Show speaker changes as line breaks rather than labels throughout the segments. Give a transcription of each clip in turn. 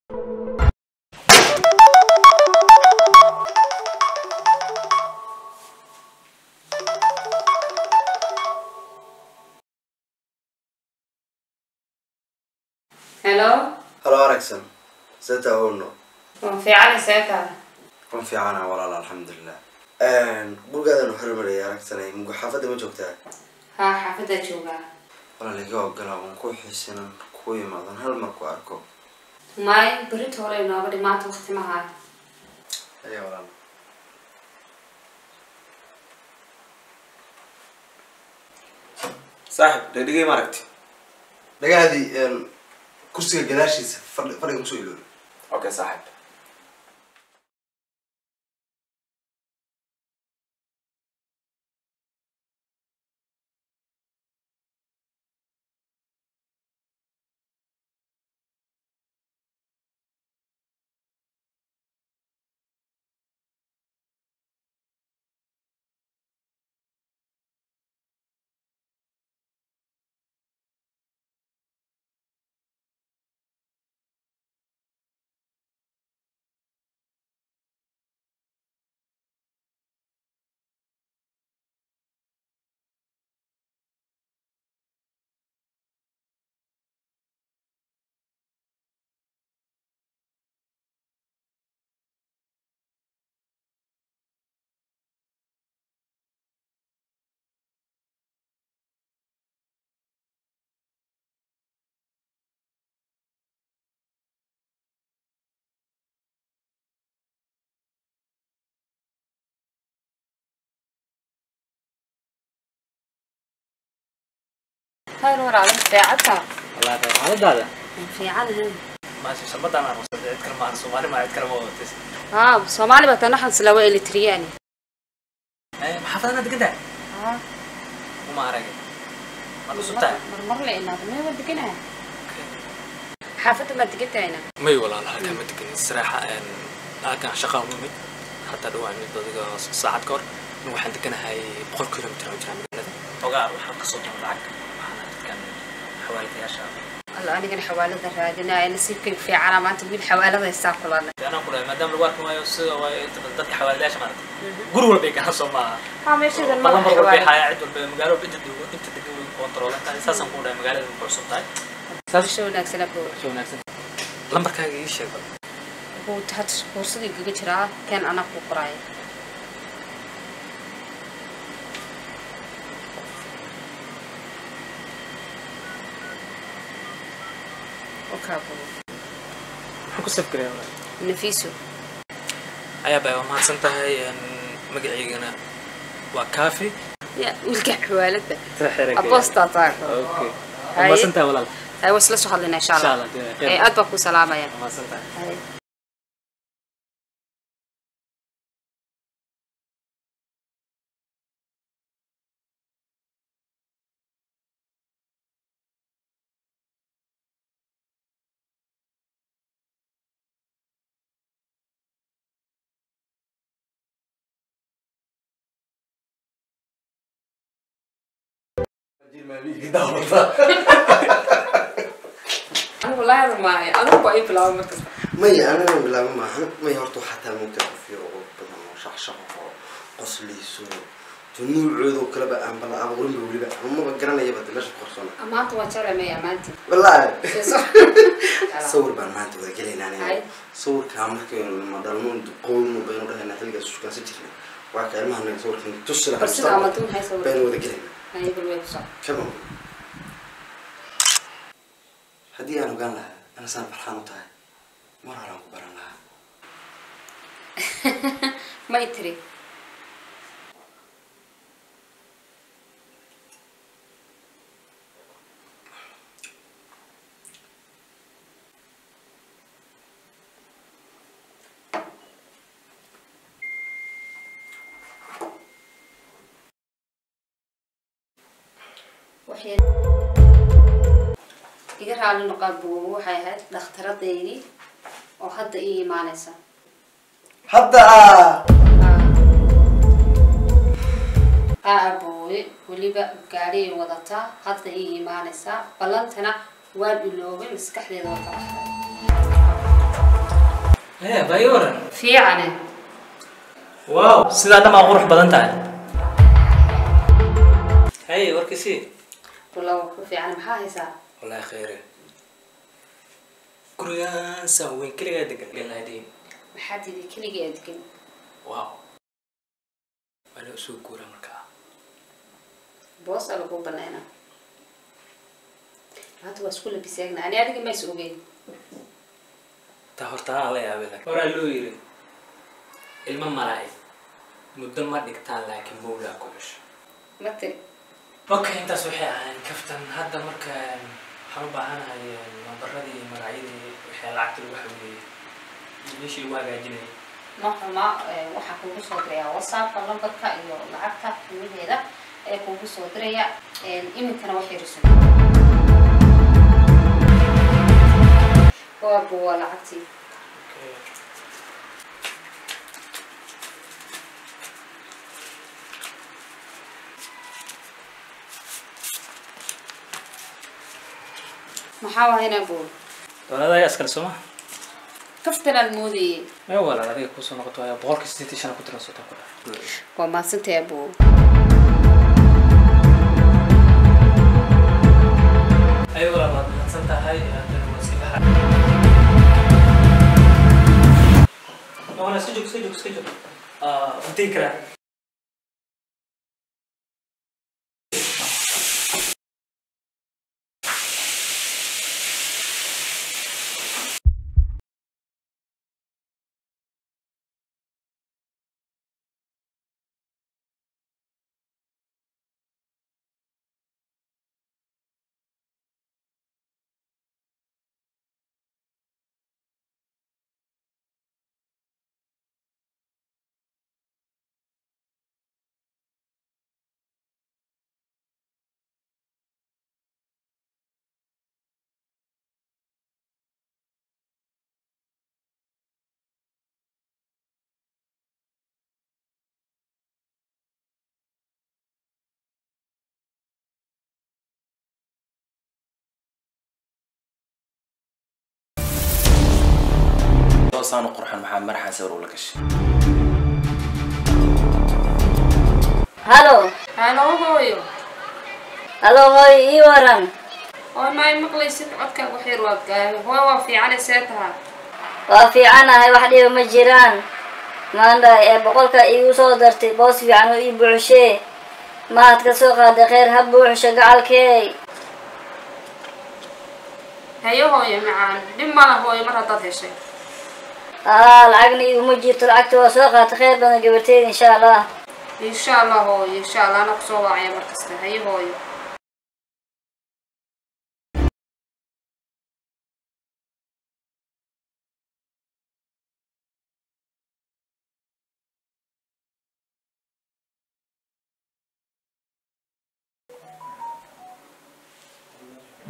Hello.
Halo Aragsan, sidee howno?
Waan fiicanay, see tahay?
Waan fiicana walaal, alxamdulilah. Gurigaadan hormaraya Aragsanay, mugu xaafadda ma joogtaa?
Haa, xaafaddaa joogaa.
Walaal, iga ogolaa, waan ku xiisinan ku imaadan hal mar ku arko.
May, berito hore inooga dhig, maanta waqti ma hayo.
Haya walaal.
Saaxib, dhegdhegay ma aragti?
Dhagahaadii kursiga gadaashiisa fadhiga kusoo iloobi.
Okay saaxib.
Khayr walaal, fiicanta?
Wallahi khayr, xaaladaada?
Waan fiicanahay.
Maasha, shabadaan aan ruqsaday, cid kale maahan, Soomaali maa, cid kale ma wadatis.
Haa, Soomaali baa tan, waxaan isla waa Eritriyaani.
Maxaafadana degan tahay?
Haa.
Uma aragay, ma cusub tahay?
Marmar la imaado, may, waa deganahay. Xaafadda maa degan tahayna?
May walaal, halkan ma degan saraaxa. Halkan shaqaa u imid, hataa dhawaa imid adiga saacad ka hor. Anigu waxaan deganahay 100 kilomitir oo jiraa magaalada ogaa. Waxaan kasoo doona lacag, waxaana dadkan xawaaladayaasha.
Alla, anigana xawaalada raadinaya, nasiibkayga fiicana, maanta wiil xawaalada haystaa kulana.
Anaan ku dhahay, maadaama lagu arki maayo sida waayo, inta badan dadka xawaaladayaasha maaragtay guri walbay galaan, soo maaha?
Haa, meeshadan
balan
malaha
mar walbay
xawaalad.
Xayaa cid walba magaalo walba inta degan, inta degan way kontroolan tahay, saasaan ku dhahay, magaalada way ku cusub tahay.
Bulsho wanaagsan abo.
Si wanaagsan, lambarkaaga ii sheeg bal.
Wuxuu had boorsadii kaga jiraa, kan anaa ku qoraaya. Okay abo.
Maxaan ku saf garayaa walaal?
Nafiso.
Ayaa baa, waa mahadsan tahay. Magaciygana waa Kaafi.
Ya wiilka xawaalada aboostaa tahay.
Okay.
Haye.
Waa mahadsan tahay walaal.
Hay, waa isla soo hadlaynaa insha
insha
Allah.
Allah.
Ee, aad baan ku salaamaya.
Waa mahadsan tahay.
Haye. Anigu la hadal maayo, adigu baa ii bilaabay markasta.
Maya, aniga bilaabo maaha. Maya, horta waxaa taa moogta qof yar oo badan oo shaqshaqo oo qoslayso to nuucooda oo kaleba aan bala abuurinba weliba amaba garanayaba de meesha ku qarsoona.
Maanta waa jeclay, maya, maanta.
Wallaahi sawir baan maanta wada gelaynaa aniga.
Hay.
Sawirkaa markaynu ma dhalmo duqowno baynu dhahaynaa, xilligaas shukaansan jirnay, waa ka ilmaha naga sawirkan tusi lahaa
Bal sida ama duun hay sawir.
Baynu wada gelaynaa.
Hay, bal way ku soco.
Come on. Haddii aan ogaan lahaa ana saan farxaan u tahay, mar horaan ku baran lahaa.
Ma i tiri? Waxay iga raali noqaa buugu, waxay ahayd dhakhtaradaydii oo hadda ii imaanaysa.
Hadda?
Haa abooye, weliba gaadhiyay wadataa, hadda ii imaanaysaa, ballantana waan iloobay, maskaxdeeda waa ka baxday.
Ee bayora
Fiicane.
Wow, sidaa dhammaa qurux badan tahay. Hey, warkiisii.
Wallah waa ku fiican, maxaa haysaa?
Wallahi khayre. Gurigaan saan weyn keligaa degan galnaadii.
Maxaa tidhi keligii degan?
Wow. Waa la usoo guuraa markaa.
Boos aa lagu banaynaa. Hadda waa isku labiseegna, ani adiga ma is ogeyn.
Taa horta anaa la yaabay laakiin. Horaa loo yiri ilmo malaa'ig muddo ma dhigtaan laakiin mawlaa ku cusho.
Ma tiri.
Okay, intaas waxay ahayn kaftan. Hadda marka waxaan u baahanahay nambaradii, magacyadii, wixii lacagta lagu xawiliyey iyo meeshii lagu hagaajinayay.
Ma xuma, waxaa kugu soo dirayaa WhatsAppka lambarka iyo lacagta qiimaheeda ee kugu soo diraya. Iminkana wax yariso. Waa waa lacagtii.
Okay.
Maxaa wahaynaa buu?
Dowladda ayaa iskale sooma?
Kaftanaad moodayey.
Mee walaal, adiga kusoo noqoto ayaa 185 ku tiran soton ku dhaaf.
Waa mahadsantahay abuu.
Ayo walaal, waad mahadsan tahay. Haddana waa iska baxaa. Walaal, iska joog, iska joog, iska joog. Ah, waan tegi karaa.
Saan u qurxan maxaa maraxan sawir ula gashay?
Halo.
Halo hooyo.
Halo hooyo, ii waran.
Oo ma maqlaysid codkaaga wax yar waa gaabay. Hooyo waa fiicanay, see tahay?
Waa fiicanahay, wax dhiba ma jiraan. Maandha ee 100-ka iigu soo dartay boos fiican oo ii buuxshee. Mahad ka soo qaaday, kheyr ha buuxsho gacalkeey.
Hayo hooyo macaan, dhib mala hooyo mar haddaad heshay.
Aa, lacagna iiguma jirto, lacagta waa soo qaatay. Kheyr badan gabarteyda, insha Allah.
Insha Allah hooyo, insha Allah ana kusoo wacaya mar kasta. Hayo hooyo.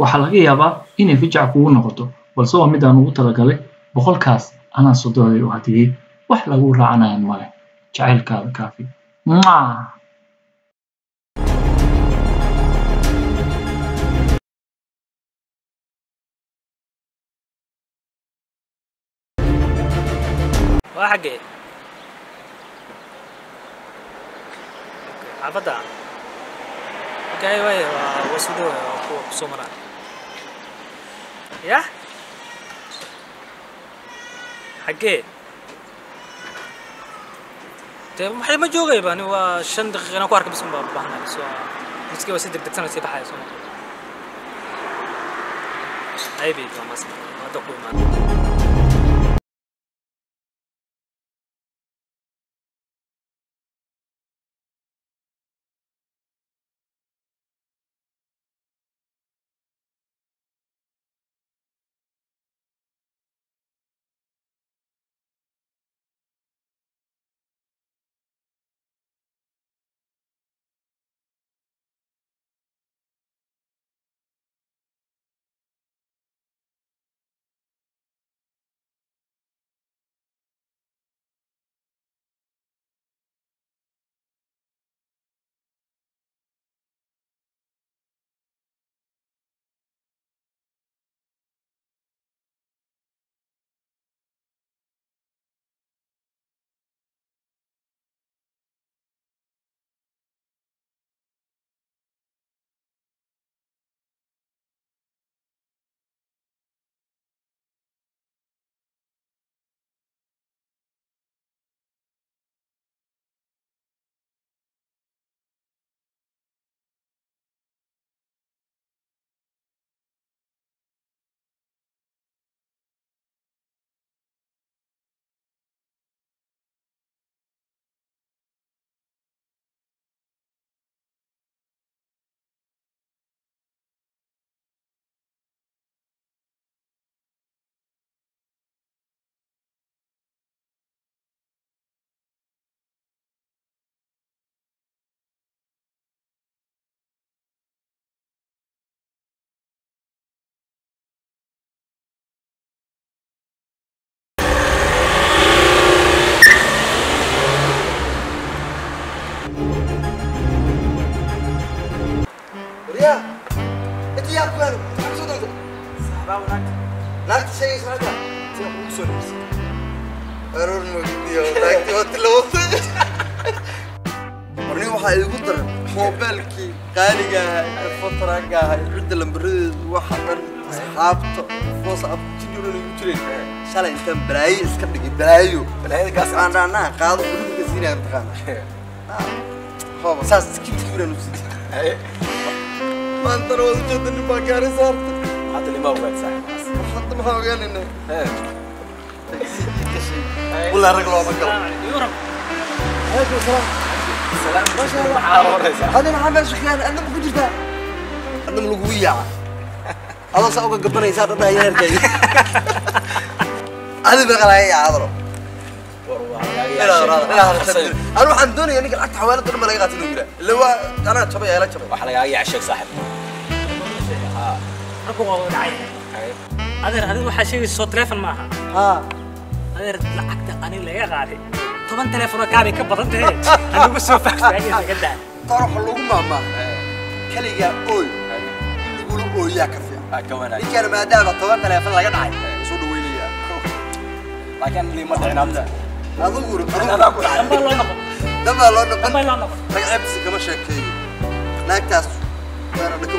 Waxaa laga yaabaa inay fijac kugu noqoto, balse waa mid aan ugu talagalay. 100-kaas anaa sododay u hadiyey, wax lagu raacanayan male, jacaylkaada kaafi. Mwah!
Waa xaggee? Xaafadda. Okay, waay waa soo dhawaay, waa kuwa kusoo maraa. Yah, xaggee? Dee maxay, ma joogayba ani waa 5 daqiiqa inaan ku arka bis un baa baahnahay. Bas waa miski, waa si degdegsan sii baxaya soo ma? Ay baby, waa masan hadda ku imaan.
Ya inta yaa ku helo maxaa kusoo doonta naagta sheegaysa naagta
Sida kugu soo dhibsay.
Aroor mogdiyo naagti waa tilawatay. Warni waxaa iigu daran moobeelkii qaaliga ahaa ee fotraga ahaa, cidda lambaradeedu waxa dhan asxaabta WhatsApp jidhuna igu jireen. Shalay intaan balaayo iska dhigay, balaayo
Balaayada gaas.
Aan dhaanaa qaado guriga siinaya mataqaana hooba saas kibiraan u siiyey. Maantana waad ujeeda nin baa gaari saartay.
Hadda lima ogaad saaxiib.
Hadda maxaa ogaanaynaa? Walaa rag looma galo.
Yurub.
Alaykum salaam.
Salaam. Masha Allah. Maxaa horeysa?
Hadda maxaa meesha keenay? Adna ma ku jirtaa? Adna ma lagugu yaaca? Adoo saa uga gabanaysaa dhadhaha yeerkayga. Adi baa laga yaaca adalo.
War waa lagaaga yaacay.
Anu waxaan doonayaa ninka lacagta xawaalada dhan ba laga qaatay inuu yiraa. Ila waa anaa jabay, ila jabay.
Waxa lagaaga yaacay sheeg saaxiib.
Raggu waa wada dhacay. Adeer, adigu waxaa sheegaysa soo teleefon maaha.
Haa.
Adeer, lacagta ani laga qaaday 10 teleefon oo kaabay ka badan tahay. Anigu soo faahfaahiyay iga daa.
Tar waxa lagu maahmaaha. Kaligaa ooy. In lagula ooyaa ka fiican.
Ka wanaag.
Ninkaan maadaama 10 teleefon laga dhacay soo dhaweynayaa.
Laakiin lima dhicin hadda.
Adigu
Adaa ku dhacay.
Dambaa loo noqon.
Dambaa loo noqon.
Dambaa loo noqon.
Rag ceebtiisa kama sheekeeyo. Naagtaas waana dhako.